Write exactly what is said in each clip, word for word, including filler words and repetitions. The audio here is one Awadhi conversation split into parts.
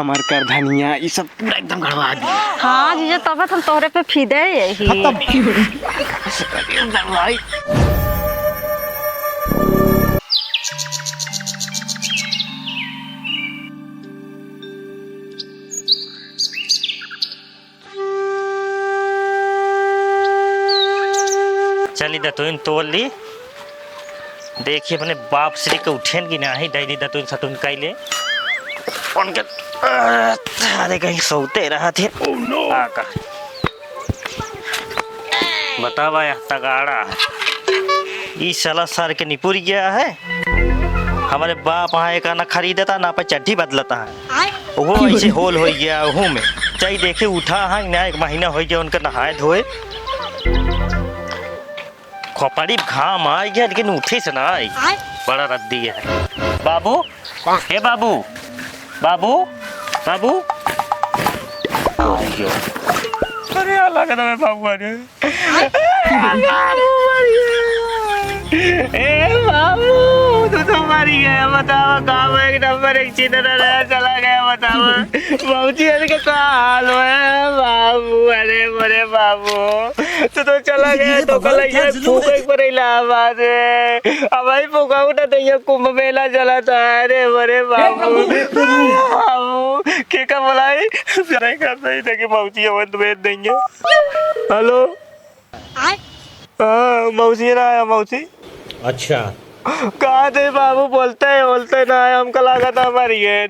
हमार करधनिया, ई सब पूरा एकदम गड़बड़ा दिया। हाँ जीजा, तब हम तोहरे पे फिदे यही। खत्म। चली दतुइन तोड़ ली। देखी अपने बाप श्री के उठेन कि नाही, दैनी दतुइन सतुइन कैले। उनके, अरे कहीं सोते रहा थे। Oh no! आ का। बतावा यह तगाड़ा। ई साला सर के निपुर गया है। हमारे बाप यहाँ एक आना खरीदता ना पे चड्ढी बदलता है। वो ऐसे होल हो गया हूँ मैं। चाहे देखे उठा है ना, एक महीना हो गया उनका नहाए धोए। खोपड़ी घाम आ गया लेकिन उठे से ना आई। बड़ा रद्दी है। बाबू, ए बाबू, बाबू, बाबू। आ गया। अरे यार, लगा था मैं बाबू आ गया। ए बाबू, तू तो मर गया, बताओ, गाँव में एक नंबर एक चिन्ह रहा, चला गया, बताओ। बाबूजी, अरे का हाल है बाबू? अरे मोरे बाबू, तू तो चला गया, तो कल ये फूका एक पर इलाहाबाद में। अब भाई फूका उठा तो ये कुंभ मेला चला था, अरे मोरे बाबू। बाबू, के का बोलाई? अरे का सही था कि बाबूजी अवंत भेज देंगे। हेलो। आय? हाँ, मौसी ना आया, मौसी। अच्छा। कहाँ थे बाबू? बोलते हैं, बोलते ना आया, हमका लगा था हमारी है।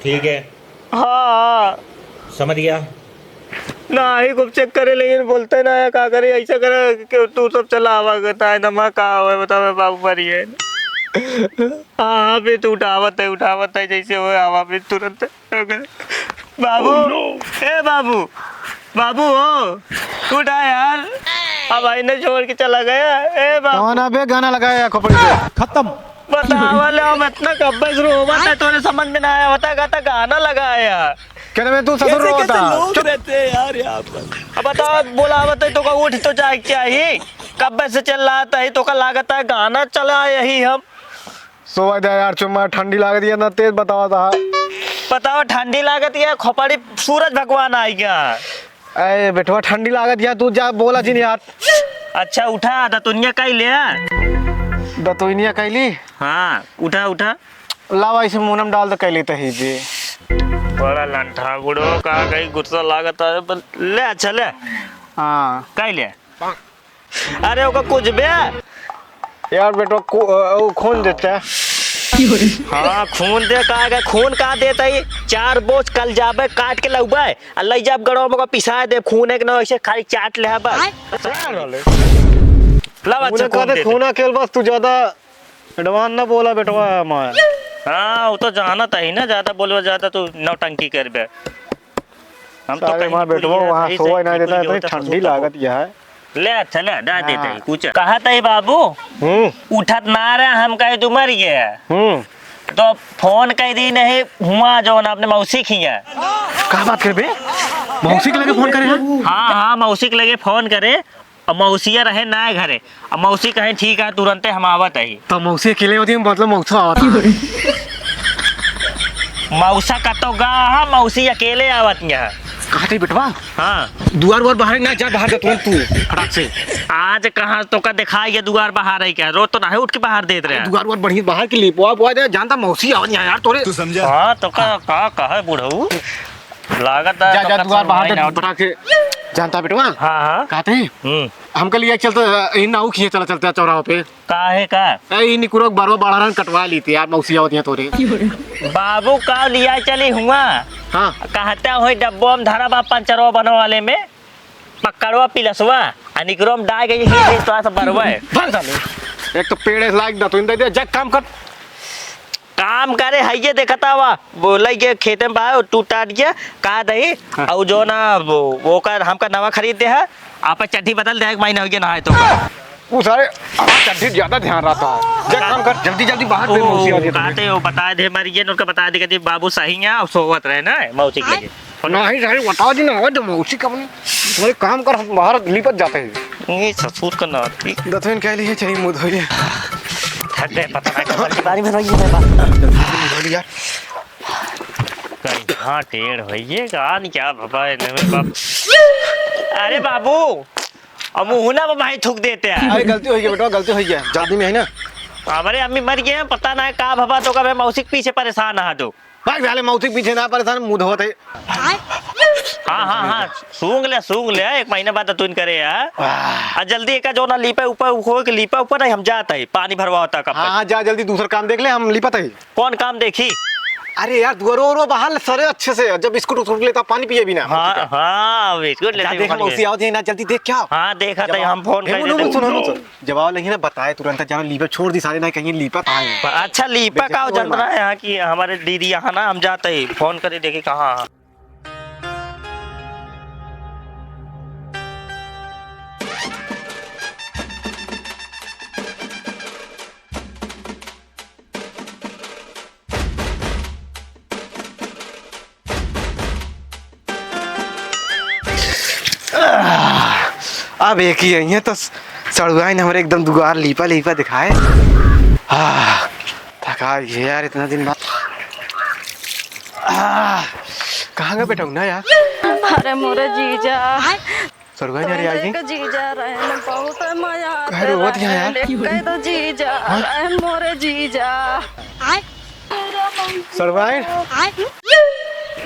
ठीक है। हाँ, हाँ। समझ गया। ना ही खूब चेक करे, लेकिन बोलते ना आया, का करे, ऐसा करे कि तू सब चला आवा करता है, नमा का हुआ, बताओ, मैं बाबू मरी है। हाँ, हाँ, फिर तू उठावत है, उठावत है, जैसे हुआ, आवा फिर तुरंत। बाबू, Oh, no! ए बाबू, बाबू हो, उठा यार। अब भाई ने छोड़ के चला गया। ए बाबू। कौन अबे गाना लगाया खोपड़ी पे? खत्म। बतावा ले, हम इतना कब्बे से रोवत है, तोरे समझ में ना आया होता, कहता गाना लगाया। क्या रे, तू ससुर कैसे, कैसे रोता? लोग चुप। रहते हैं यार यहाँ पर। अब बताओ, बोलावत है तो का उठ तो जाए क्या ही? कब्बे से चिल्लात है तो का लागत है गाना चला यही हम। सोवा दे यार, चुम्मा ठंडी लागत है ना, तेज बतावा था। बतावा ठंडी लागत है, खोपड़ी सूरज भगवान आई गया। अरे बेटवा, ठंडी लागत है, तू जा बोला जिन यार। अच्छा उठा, दतुनिया काई ले आ। दतुनिया कैली? हाँ, उठा, उठा। लावा, इसे मुंह में डाल दे, कैली तही जी। बड़ा लंठा बुढ़ो, का कहीं गुस्सा लागत है, पर ले, अच्छा ले। हाँ। काई ले? अरे ओका कुछ बे। यार बेटवा, खू-, अ, वो खून देते हैं। हाँ, खून दे, का है, खून का देता ही? चार बोझ कल जाबे, काट के लउबे, आ लइ जाब गड़वा में ओका पिसाए दे, खून एक ना ऐसे खाली चाट ले हबे। आय। लावा, अच्छा, उन्हें खून कहते दे दे। खून अकेल बस, तू ज्यादा advance ना बोला बेटवा हमार। हाँ, वो तो जानत ही ना, ज्यादा बोलबे, ज्यादा तू नौटंकी करबे। हम तो सारे कहीं हमार बेटवा कुलिया वहाँ नहीं सोवे सही, नहीं देता, कुछ इतनी होता, ठंडी सोता लागत यह है। ले, अच्छा, ले, डाल देते हाँ। हैं, कुछ। कहा तही बाबू, हम्म। उठत ना रहे, हम कहे तू मर गया। हम्म। तो फोन कह दी नहीं, हुआ जो ना अपने मौसी खिया। का बात करबे? मौसी के लगे फोन करे हैं? हाँ, हाँ, मौसी के लगे फोन करे। अब मौसिया रहे ना घरे। अब मौसी कहे, "ठीक है, तुरंते हम आवत ही।" तो मौसी अकेले होती है, मतलब मौसा आवत है। मौसा का तो गा, हाँ, मौसी अकेले आवत यहाँ। कहा थे बेटवा? हाँ। दुआर उआर बाहर ना जा, बाहर जा तुरंत तू, फटाक से। आज कहाँ तो का दिखाई है दुआर बाहर है क्या? रोज तो ना है उठ के बाहर देत रहे। दुआर उआर बढ़िया बाहर के लिए, बुआ, बुआ दे, जानता मौसी आवत यहाँ यार तोरे। तू समझा? हाँ, तो का, का, का है बुढ़ऊ? लागत है जा, तो जा, का दुआर बाहर से फटाक से। जानता बेटवा? हाँ, हाँ। कहते हैं? हम्म। हमके लिए चलते, इन नाऊ खिए चला चलते हैं चौराहा पे। का है का? ए, ई निकुरो बरवा बाढ़रन कटवा ली थी यार, मौसी आवत यहाँ तोरे। बाबू का लिया चली हुआ? हाँ। कहते हो डब्बो में धरा बा पंचरवा बनवाले में, पकड़वा पिलसवा, आ निकुरो में डाल के ये, ये थोड़ा सा बरवा है। भाग साले। एक तो पेड़ है, लाइक दा, तो इन दे दे, जा काम कर। काम करे है ये देखता हुआ, बोले ये खेते में बा, टूट टाट गया, का दही, हाँ। और जो ना, वो, वो कर, हमका नवा खरीद दे है, आप चड्ढी बदल दे, एक महीना हो गया नहाए तो। वो सारे, हमारा चड्ढी ज्यादा ध्यान रहता है। जा काम कर, जल्दी, जल्दी बाहर ओ, पे मौसी आ गई तुम्हें। कहते हो, बता दे, मर गए, उनका बता दे, कहते, "बाबू सही है, और सोवत रहे ना, मौसी के लगे।" नहीं, सारे बता दी ना, हो तो मौसी का बनी। तुम्हारे काम कर, हम बाहर लिपट जाते हैं। ये ससुर का नाती। दतुइन कह लिए, चाहिए मुँह धोइए। हट दे, पता नहीं, कल के बारे में रही है, बात। मुँह धो लिया। कहीं। हाँ, टेढ़ होइए, का नहीं क्या भवा है, नहीं बाप। अरे बाबू, अब मुँह ना भाई थूक देते हैं। अरे गलती होइ गया बेटा, गलती होइ गया, जल्दी में है ना। हमारे अम्मी मर गए हैं, पता ना है का भवा, तो कब मौसी के पीछे परेशान है तो। भाग साले, मौसी के पीछे ना परेशान, मुँह धोत है। हाँ, हाँ, हाँ, सूंघ ले, सूंघ ले, एक महीने बाद तुन करे यार। वाह। आ जल्दी एका जो ना लीपे ऊपर, उखो के लीपे ऊपर नहीं, हम जात है, पानी भरवा होता कब हाँ, तक। हाँ, जा जल्दी दूसरा काम देख ले, हम लीपत है। कौन काम देखी? अरे यार, दुआरो ओरो बहार सरे अच्छे से, जब बिस्कुट उस्कुट लेता, पानी पिए बिना। हाँ, हाँ, बिस्कुट लेते जा देख, पानी मौसी पिए। आवत है ना, जल्दी देख क्या? हाँ, देखा जब था, आ-, हम फोन हे, कर मुन्नू, देते। सुनो, सुनो, सुनो। जब आओ लेकिन ना बताए तुरंत, जाना लीपे छोड़ दी सारे ना, कहीं लीपत आए। अच्छा, लीपा का बेइज्जती जानत होए रहा है यहाँ की हमारे दीदी यहाँ ना, हम जाते ही फोन करे देखे कहाँ। अब एक ही यही है तो सड़ुआइन हमरे एकदम दुआर लीपा लीपा दिखाए। आह, थका ये यार इतना दिन बाद। आह, कहाँ गए बेटा ना यार? अरे मोरे जीजा। सड़ुआइन यार आई गई? जीजा रहे न बहुत मजा आते काहे रोवत यहाँ यार? रहे। कह दो जीजा, हाँ? रहे मोरे जीजा। सड़ुआइन?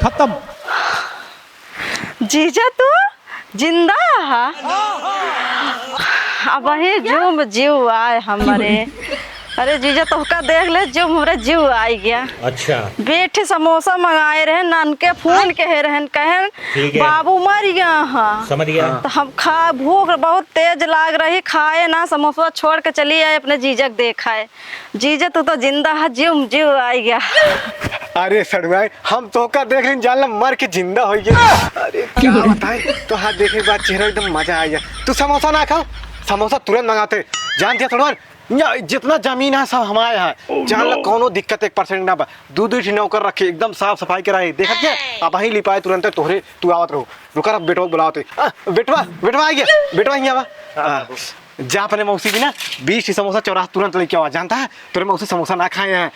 खत्म। जीजा तू जिंदा हा? अब वही जुम जीव आए हमरे। अरे जीजा तोहका देख ले जुम हमरे जीव आई गया। अच्छा। बैठे समोसा मंगाए रहे, ननके फोन कहे रहन, कहन ठीक है। बाबू मर गया हा। समझ गया। तो हम खा, भूख बहुत तेज लाग रही, खाए ना, समोसा छोड़ के चली आए अपने जीजा के देखाए। जीजा, तू तो जिंदा है, जीव, जीव आई गया। अरे सड़ुआइन, हम तोहका देख लेन, जान ला मर के जिंदा होइ गया। अरे का बताएं, तोहार देखे के बाद चेहरा एकदम मजा आ गया। तू समोसा ना खाओ, समोसा तुरंत मंगाते। जानत हया सड़ुआइन, यहाँ जितना जमीन है सब हमारे है। जान ला कौनो दिक्कत एक percent ना बा। दू दू ठे नौकर रखे, एकदम साफ सफाई कराए। देखत हया, अबहीं लिपाए तुरंते तोहरे, तू आवत रहो। रुका, अब बेटवा बुलावत है। आ, बेटवा, बेटवा आ गया, बेटवा यहाँ बा। आ, जा अपने मौसी भी ना बीस ठे समोसा चौराहा तुरंत लेके आवा। जानत हया, तोरे मौसी समोसा ना खाए हैं,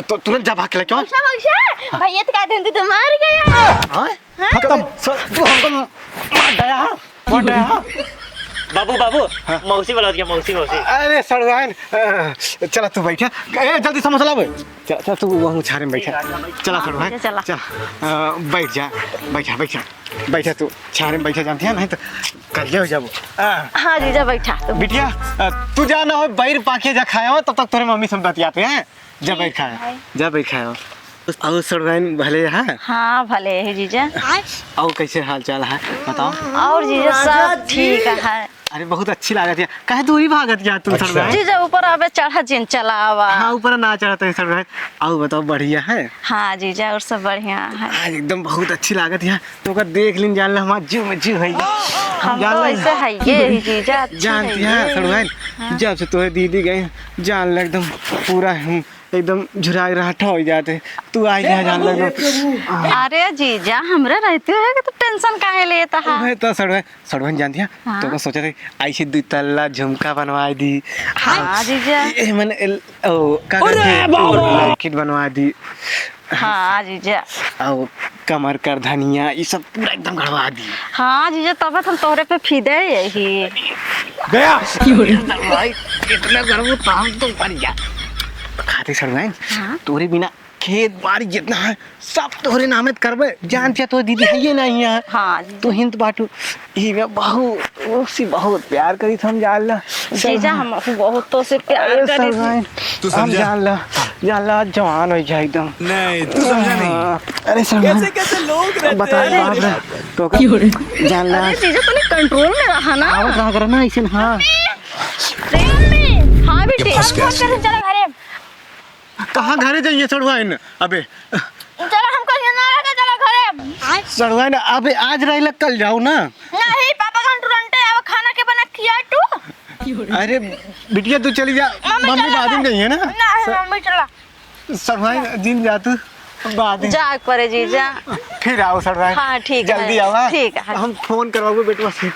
तो तुरंत जा भाग के लेके आवा। मौसा, मौसा, हाँ। भैया तो कहते हैं, तू तो मर गया। हाँ? हाँ? खत्म। सर, तू हमको मार डाया, हाँ? मार डाया, हाँ? बाबू, बाबू, हाँ। मौसी बुलावत है, मौसी, मौसी। अरे सड़ुआइन, अ, चला तू बैठा। ए, जल्दी समोसा लावे। चला, चला तू वहाँ छारे में बैठा। चला सड़ुआइन, चला। चला। अ, बैठ जा, बैठा, बैठा। बैठा तू, छारे में बैठा, जानत हया, नहीं तो करिया हो जाबो। आ। हाँ जीजा, बैठा तू। बिटिया, आ, तू जा ना हो, बैर पाके जा खाया हो, तब तक तोरे मम्मी सब बतियाते हैं। जा ठीक बैठ खाया, है। जा बैठ खाया हो। और सड़ुआइन भले है? हाँ, भले है जीजा। और कैसे हाल चाल है, बताओ। और जीजा सब ठीक है। अरे बहुत अच्छी लागत है। काहे दूरी भागत हया तू अच्छा। सड़ुआइन? जीजा ऊपर आवे चढ़ा जिन चलावा। हाँ, ऊपर ना चढ़त है सड़ुआइन। और बताओ, बढ़िया है? हाँ जीजा, और सब बढ़िया है। आज एकदम बहुत अच्छी लागत है। तोका देख लिन, जान ला हमार जीव में जीव है। हम जान तो ला ऐसे है ये ही जीजा, अच्छी जानत है हया ये। सड़ुआइन, हाँ। जब से तोहरे दीदी गए, जान ला एकदम पूरा हम एकदम झुराए रहा ठा हो जाते। तू आ गया, जान ला एकदम। अरे जीजा, हमरे रहते हुए कि तू tension काहे लेता है? मैं तो सड़ुआइन, सड़ुआइन जानत हया, हाँ। तो सोचा था ऐसे दो तल्ला झुमका बनवा दी। हाँ, जीजा। ये मन एल-, ओ, का अरे कहते हैं? बाबा! Locket बनवा दी। हाँ, जीजा। और कमर कर धनिया, ये सब पूरा एकदम गड़वा दी। हाँ, जीजा, तब हम तोहरे पे फिदे यही। गया। भाई, इतना गर्व तो हम तो मर गया। खाते सड़ुआइन, हाँ? तोरे बिना खेत बाड़ी जितना है, सब तोहरे नामे त करबे। जानत हया, तोहरे दीदी है ये नहीं है। हाँ, जीजा। तू हिंद बाटू, ई में बहुत, उससे बहुत प्यार करी थी हम, जान ला। जीजा, हम बहुत तोसे प्यार अरे करी थी। सड़ुआइन, तू हम समझा? जान ला, जान ला, जवान हो जाए एकदम। नहीं, तू समझा नहीं। हाँ, अरे सड़ुआइन, कैसे, कैसे लोग रहते बता हैं। बाप रे, तो का, जान ला। अरे जीजा, तनी control में रहा ना। आवाज ना करे ना ऐसे, हाँ। मम्मी, हाँ बेटी, ये फंस हम गया। फोन कर, चला घरे। कहाँ घरे जाइए सड़ुआइन? अबे। चला, हमको यहाँ ना रखे, चला घरे। सड़ुआइन, अबे आज रहिला, कल जाओ ना। नहीं, पापा का तुरंते अब खाना के बना किया तू। अरे बिटिया, तू चली जा, मम्मी मम्मी चला बाद में ना। गई है ना। नहीं, स-, मम्मी चला। सड़ुआइन, जिन जा तू, बाद में। जा परे जीजा। फिर आओ सड़ुआइन। हाँ, ठीक है। जल्दी आओ, हाँ। ठीक है। हम फोन करवाओगे बेटवा से।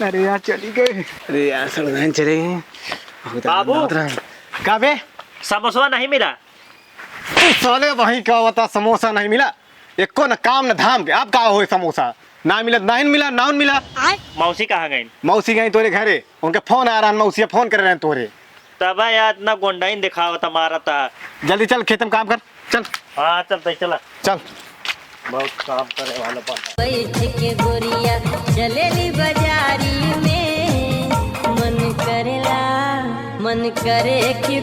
अरे यार, चली गई। अरे यार, सड़ुआइन चले गए। बहुत बाबू। आनंद आता है। का बे? समोसवा नहीं मिला। तू साले वहीं का बता, समोसा नहीं मिला। एको न काम न धाम के, अब का होए समोसा? ना मिला, नाहीं मिला, नाहीं मिला। मौसी कहाँ गईं? मौसी गईं तोरे घरे, उनके फोन आ रहा, मौसी फोन करे रहे तोरे। तब यार इतना गोंडाइन दिखावत हमारा था। जल्दी चल, खेत में काम कर, चल। हाँ, चलते चला। चल। बहुत काम करे वाला बा। बैठ के गोरिया चलेली बाजारी में, मन करेला, मन करे कि